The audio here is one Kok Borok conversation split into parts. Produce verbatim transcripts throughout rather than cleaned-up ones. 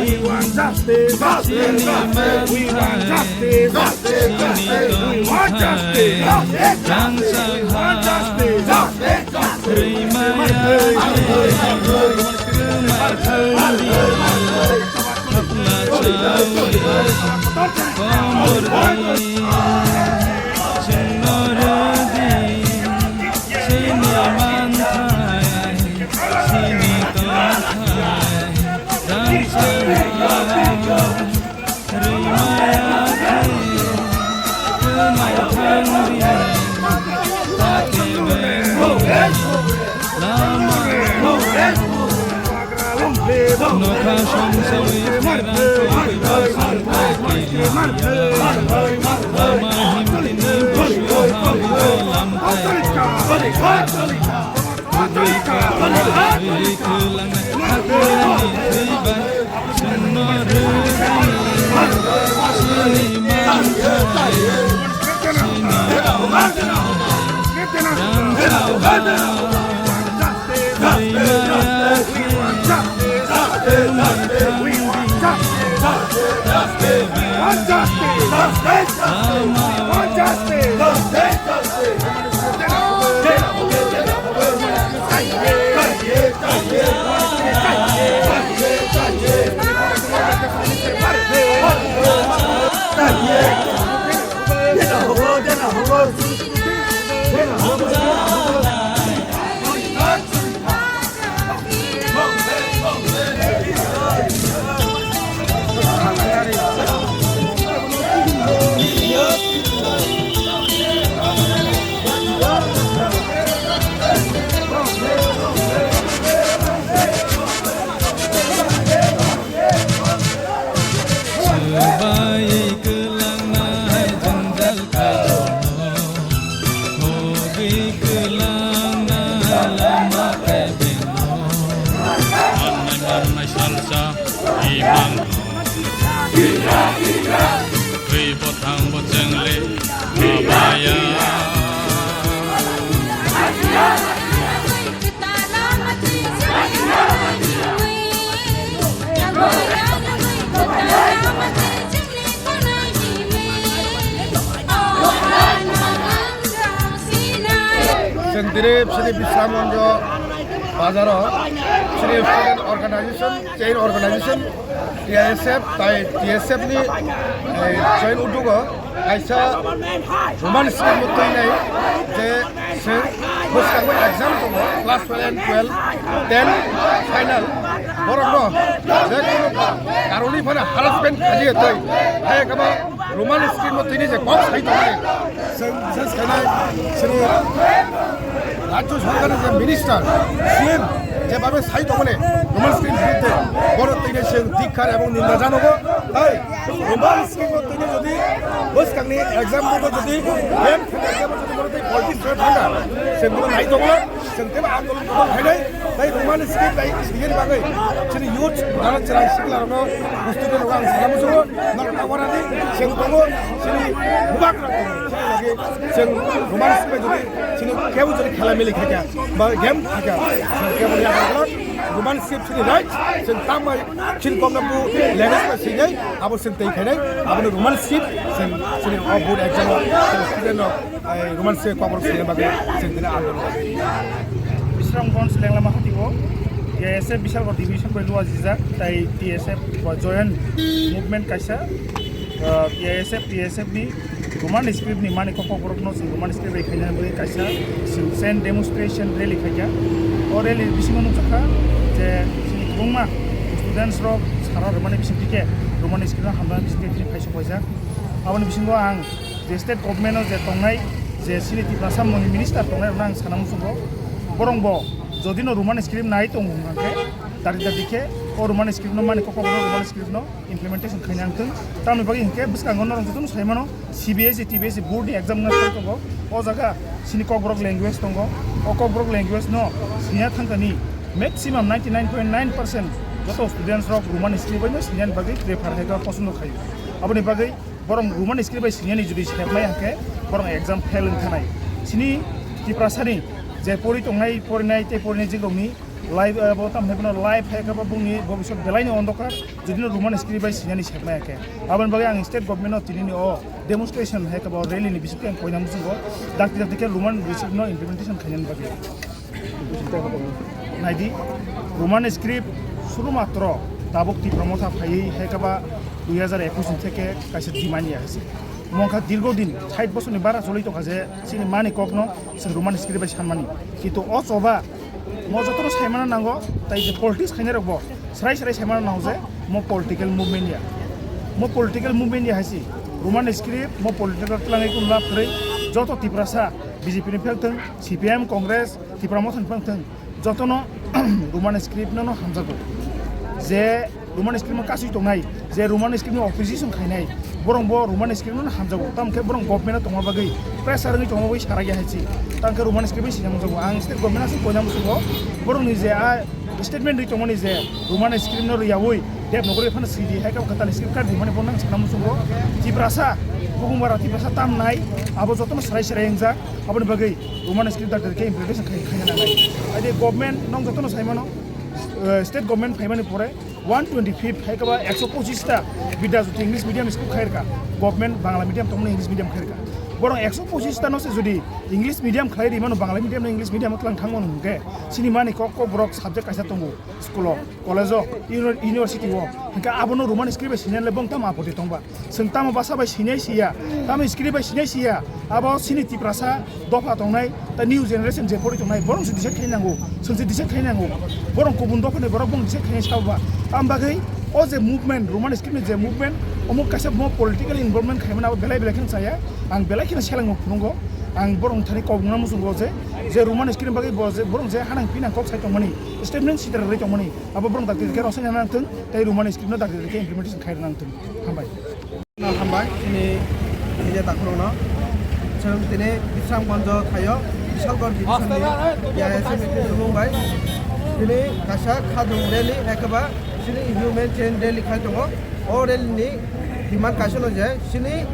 We want justice. We want justice. We want justice. We want justice. We want justice. Swbai kwlangnai jwngjal kaijokno, hogwi kwlangnai lama kebengno. Mannai mannai salsa imang. Twi bo thang bo chengli maya. Chwng tini chini Bisramganj bazaro chini student organization, chain organization, T I S F tai T S F ni, eh, joint uddyogo kaisa Roman script bo twinai je se bwskango exam tongo class twelve and twelve, ten final, borokno je kono karoni phano harassment khajiya tei hai kama Roman script no tini je kok sai tongmani, chwng bises khainai chini rajyo sarkar ni je minister, C M je babe sai tongmani Roman script birudde, boro tini chwng dikkar ebong ninda janogo. Tai Roman script no tini jodi bwskangni exam board o jodi game khainai, exam jodi boro tei politics thangkha, chwng bono nai tongla. Chwng teibo andolon tongkha khainai, tai Roman script tai siyani bagwi chini youth nana chwrai sikla rokno, student rok ang sana muchungo, norok ta warani chwng tongo, chini bubagra tongo, chini lagi chwng Roman script jodi chini kebo jodi khela mili khaikha ba game khaikha, chwng kebo ya tongo. Roman script chini right, chwng tamo chini kokno bo language bai swinai, abo chwng twi khainai, abono Roman script chwng chini o board exam o chwng student rok, eh, Roman script kokborok swinai bagwi chwng tini andolon. Bisramganj Lenglama hati o T S F Bishalgarh division bai luajijak, tai T S F bo joint movement kaisa, ah, T S F, T S F ni Roman script ni mani kokborok no chwng Roman script bai khaina bagwi kaisa chwng chain demonstration rally khaikha. O rally bisingo nukjakha je chini kwbangma students rok sara rwmani bisingtwi khe Roman script no hamjaknai bisingtwi khe phai sok paijak. Aboni bisingo ang je state government o je tongnai je chini Tiprasa moni minister tongnai rokno ang sana muchungo, borok bo jodi no Roman script nai tongo hwnkhe, dati dati khe o Roman script no mani kokborok no Roman script no implementation khaina wngthung. Tamni bagwi hinkhe bwskango norok jotono sai mano, C B S E, T B S E board ni exam wngna thang tongo. O jaga chini kokborok language tongo. O kokborok language no siniya thangkani maximum ninety nine point nine percent joto students rok Roman script bai no siniya ni bagwi prefer hai kha, posondo khaio. Aboni bagwi borok Roman script bai siniyani jodi sepmai hinkhe borok exam fail wngthanai. Chini Tiprasani je pori tongnai, porinai tei porinai jigokni life, eh, bo tamo hwnwi bono life hai khe bo bongni bobiswt belai ni ondokar, jodi no Roman script bai sinani sepmaya khe. Aboni bagwi ang state government no tini ni o demonstration hai khe bo rally ni bisingtwi ang koina muchungo, dakti dakti khe Roman script no implementation khainani bagwi. Naidi, Roman script suru matro tabuk Tipra Motha phaiwi hai khe ba dui hazar ekush ni theke kaisa demand ya hai se. Mongkha dirgo din, sait bosor ni bara choli tongkha je chini mani kok no chwng Roman script bai sanmani. Kintu o choba mo jotono saimano nango, tai je politics khainai rok bo srai srai saimano nango je mo political movement ya. Mo political movement ya hai se. Roman script mo political twlangwi kunu lab kwrwi, joto Tiprasa B J P ni phek thung, C P I M, Congress, Tipra Motha ni phek thung, jotono Roman script no no hamjago. Je Roman script no kasui tongnai, je Roman script no opposition khainai, borok bo Roman script no hamjago. Tamo khe borok government o tongma bagwi pressure wngwi tongma bagwi sarak ya hai se. Tamo khe Roman script bai sinamjago. Ang state government aswk koina muchungo, borok ni je a statement rwi tongmani je Roman script no rwyaui Devanagari phano sidi hai khe kwtal script card rwmani bo nang sana muchungo. Tiprasa, Bukhumara Tiprasa tam nai, abo jotono srai srai wngjak. Aboni bagwi Roman script da khe implementation khai, khaina nangnai. Adi government nong jotono sai mano, eh, state government phaimani pore one twenty-five hai khe ba ekso pochis ta Bidya Jyoti English medium school khairka, government Bangla medium tongmani English medium khairka. Borok ekso pochis ta no se jodi English medium khlai ri mano, Bangla medium no English medium o twlang thang mano hwnkhe, chini mani kok kok borok subject kaisa tongo school o, college o, uni-, university o, hwnkhe abono Roman script bai sinai le bong tamo apoti tongba. Chwng tamo basa bai sinai siya, tamo script bai sinai siya, abo chini Tiprasa dopha tongnai, ta new generation je pori tongnai, borok se decide khai nango, chwng se decide khai nango, borok kubun dopha ni borok bong decide khai sabo ba. Am bagwi o je movement, Roman script ni je movement, omo kaisa mo political involvement khaimani abo belai belai kheno chaya, ang belai kheno selengmo phunukgo, ang borok thani kok wngna muchungo je, je Roman script bagwi bo je borok je hanang pinang kok sai tongmani, statement sitra rwgwi tongmani, abo borok dakti khe rosai nang thung, tei Roman script no dakti khe implementation khai nang thung. Hambai. No, hambai, chini media takhurokno. Chwng tini Bisramganj thaio, Bishalgarh division ni T I S F ni thwngmung bai. Tini kaisa khajwng rally, hai khe ba chini human chain rally khai tongo. O rally ni demand kaisa no je, chini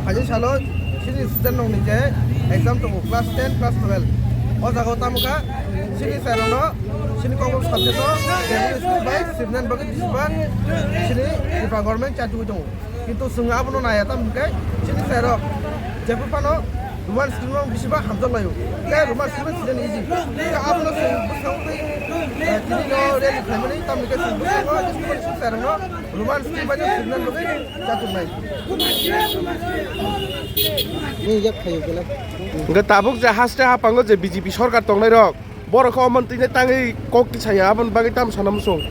phaini salo chini student rok ni je exam tongo, class ten, class twelve. O jaga o tamo kha chini sir rok no, chini kokborok subject o, Bengali school bai sibnani bagwi bisiba chini Tripura government chantugwi tongo. Kintu chwng abono naiya, tamo hwnkhe chini sir rok jephru phano Roman script no bisiba hamjak laio. Tei Roman script no sinani easy. Tei abono chwng bwskango tei, eh, tini no rally khlaimani, tamo hwnkhe chwng bwskango chini sir rok no Roman script bai no sibnani bagwi chatuknai. Ni yak khayo belai. Hwnkhe tabuk je haste hapango je B J P sorkar tongnai rok, borok khe omo twi tangwi kok tisaya, aboni bagwi tamo sana muchung.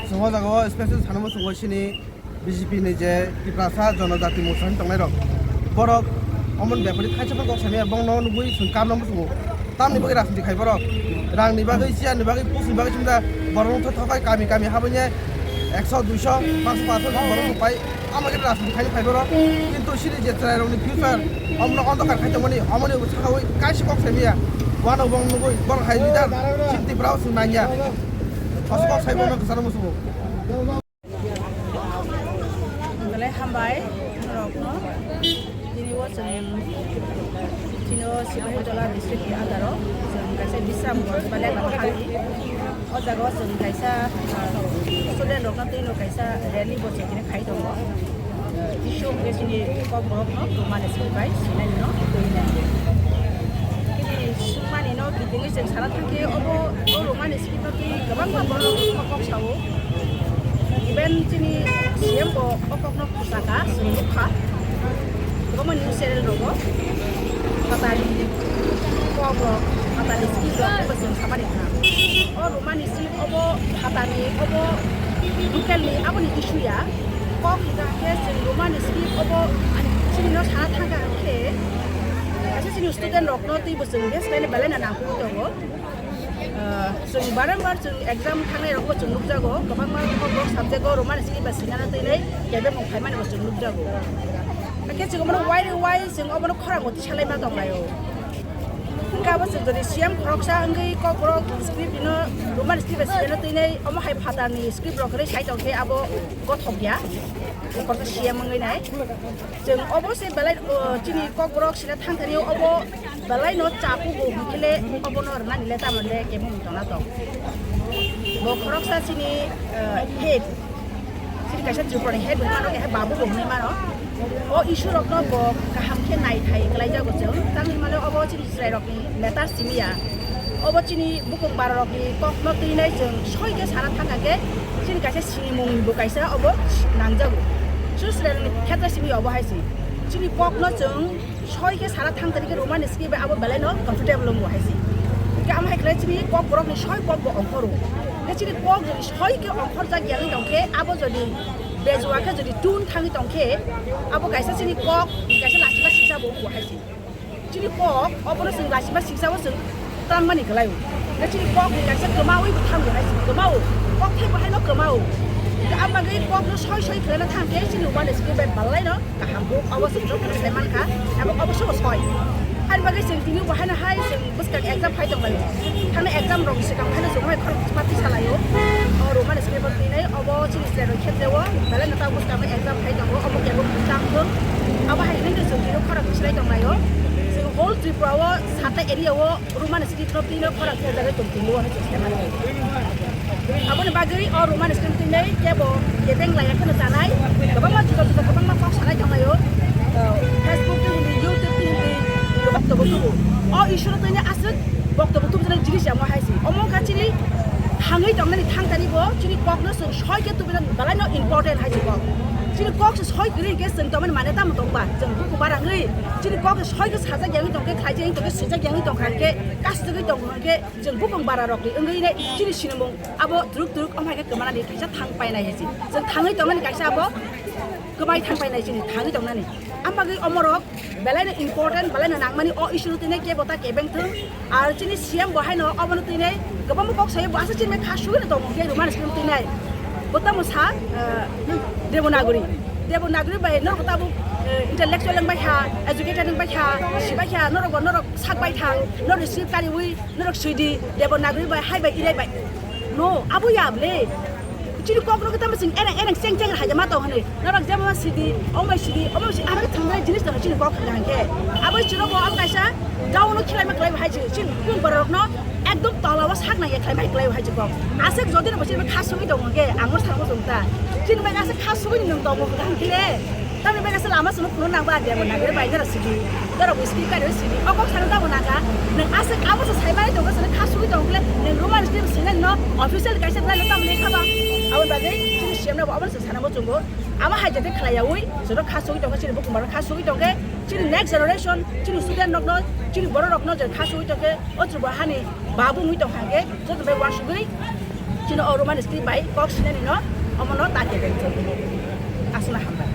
Chwng o jaga o special sana muchungo chini B J P ni je Tiprasa Jonojati Morcha ni tongnai rok, borok omo ni bepari thaisa phano kok samya, bongno nugwi chwng kamna muchungo. Tamni bagwi rajniti khai borok? Rangni bagwi, chair ni bagwi, post ni bagwi chumda borok wngtha thokai kami kami habwini ekso, duiso, panso, panso borok pai. Amo khe rajniti khai phai borok. Kintu chini je chwrai rokni future, omono ondokar khai tongmani, omoni sawi kaisa kok saimaya. Wano bong nugwi borok hai leader, chini Tripura o chwng nangya. Aswk kok sai bono kwcharo muchungo. Belai hambai norokno. Tini o chwng T Chini Sipahijola district ni under o chwng kaisa Bisramganj ba Lekha Bahari. O jaga o chwng kaisa, ah, student rok no twi no kaisa rally bo chwng khe khai tongo. Ah, issue hwnkhe chini Kokborok no Roman script bai sinai no twi nai. Chini swngmani no kitingwi chwng sana thangkhe obo o Roman script no twi kwbangma borok kok sao. Even chini C M bo o kokno kwchaka, chwng nukha. Kwbangma news channel rogo phatani kok rok, phatani script rok teibo chwng samani kha. O Roman script obo phatani, obo local ni, aboni issue ya. Kok hwnkha khe chwng Roman script obo chini no sana thangkha khe, kaisa chini student rokno teibo chwng bes khe belai no nangkukwi tongo. Ah, chwng barombar chwng exam thangnai rokbo chwng nukjago, kwbangma kokborok subject o Roman script bai sinana twinai kebengmung phaimani bo chwng nukjago. Hakhe chwng omono wai ri wai chwng omono khorang bo tisa laima tonglaio. Hwnkhe abo chwng jodi C M khoroksa wngwi kokborok script no Roman script bai sinana twinai omo hai phatani script rok kwrwi sai tongkhe abo gothok ya, khoroksa C M wngwi nai. Chwng obo se belai, o, chini kokborok sina thangthani obo belai no chaku bo hwnkhe le obo no rwnani le tamo le kebo wng tongna tong. Bo khoroksa chini, eh, head, chini kaisa Tripura ni head hwnwi mano, kaisa babu bo hwnwi mano. O issue rok no bo kaham khe nai thai kwlai jago chwng. Tamni mano obo chini chwrai rok ni neta simi ya. Obo chini bukung bara rok ni kok no twinai chwng soi khe sana thangkha khe chini kaisa sinimung bo kaisa obo nangjago. Chwrai rok ni khetra simi obo hai se. Chini kok no chwng soi khe sana thang tani khe Roman script bai abo belai no comfortable wng bo hai se. Hwnkhe amo hai khlai chini kokborok ni soi kok bo ongkhoro. Hwnkhe chini kok jodi soi khe ongkhor jak ya wng tong khe abo jodi bejua khe jodi tun thangwi tong khe abo kaisa chini kok kaisa lachima sisa bo wng bo hai se. Chini kok obono chwng lachima sisa o chwng tangmani kwlai o. Hwnkhe chini kok ni kaisa kwmawi bo thango hai se kwma o. Kok thai bo hai no kwma o. Hwnkhe abo bagwi kok no soi soi khlaina thang khe chini Roman script bai belai no kaham bo obo chwng joto no sai mankha, abo obo sobo soi. Haini bagwi chwng tini bo haino hai chwng bwskang exam phai tonglaio. Thangna exam rok swkang haino chwng hai khorok chwngma twi salaio. O Roman script bo twinai obo chini chwrai rok khetre o belai no ta bwskang exam phai tongo, obo kebo tang thung. Abo hai hwnwi chwng tini khorok twi salai tonglaio. Chwng whole Tripura o satta area o Roman script no twi no khorang khe jagwi tong tini o hwnwi chwng sai mano. Aboni bagwi o Roman script twi nai kebo kebeng laiya kheno chanai. Kwbangma juda juda kwbangma kok sanai tonglaio. Facebook twi hindi, YouTube twi hindi, boktobo tubu. O Ishwar twi nai aswk boktobo tubu jani jinis ya mo hai se. Omo wngkha chini thangwi tongnani thang tani bo chini kok no chwng soi khe tubina belai no important hai se kok. Chini kok se soi kwrwi khe chwng tongmani mane tamo tongba chwng buku barangwi chini kok se soi khe sajak yangwi tongkhe khlaijak yangwi tongkhe swijak yangwi tongkha khe kasijagwi tongkha khe chwng bukung bara rok ni wngwi nai chini sinimung abo turuk turuk omo hai khe kwmana di kaisa thang painai hai se chwng thangwi tongmani kaisa abo kwbai thang painai chini thangwi tongnani. Am bagwi omorok belai no important, belai no nangmani o issue no twi nai kebo ta kebeng thung. Ar chini C M bo haino obono twi nai kwbangma kok sayo, bo aswk chini kha sugwi no tongo khe Roman script twi nai. Bo tamo sa, eh, Devanagari. Devanagari bai norok tabuk, eh, intellectual wng bai kha, educated wng bai kha, si bai kha, norok bo norok sak bai thang, norok script kariwi, norok swidi, Devanagari bai, hai bai, irai bai. No, abo ya ble. Chini kok rok tamo sing eneng eneng cheng cheng hai ma tong hwnwi. Norok jemon sidi, omai sidi, omai sidi, aro thangrai jinis tong chini kok hwnkha hwnkhe. Abo chini bo am kaisa down no khilai ma klai hai chini. Chini kung borok no ekdom tola o sak nang ya klai mai klai hai chini kok. Aswk jodi no chini kha sugwi tong hwnkhe ang no samo tong ta. Chini bai aswk kha sugwi nung tong hwnkha hwnkhe le. Tamni bai kaisa lama sunu phunuk nang ba dia bo nang bai nara sidi. Dara bo sidi kari sidi. O kok sanu tamo nang ka. Nang aswk abo se sai bai tong ka sunu kha sugwi tong kle. Nang Roman script sini no official kaisa bai no tamo lekha ba. Abo bagwi chini C M no abo se sana mo chungo. Abo hai jate khlai yawi. Joto kha sugwi tong ka chini bukumar kha sugwi tong ke. Chini next generation, chini student rok no, chini borok rok no je kha sugwi tong ke. O chini bo hani babu mui tong kha ke. Joto bai wasugwi. Chini o Roman script bai kok sinani no. Omo no ta ke. Asuna hambai.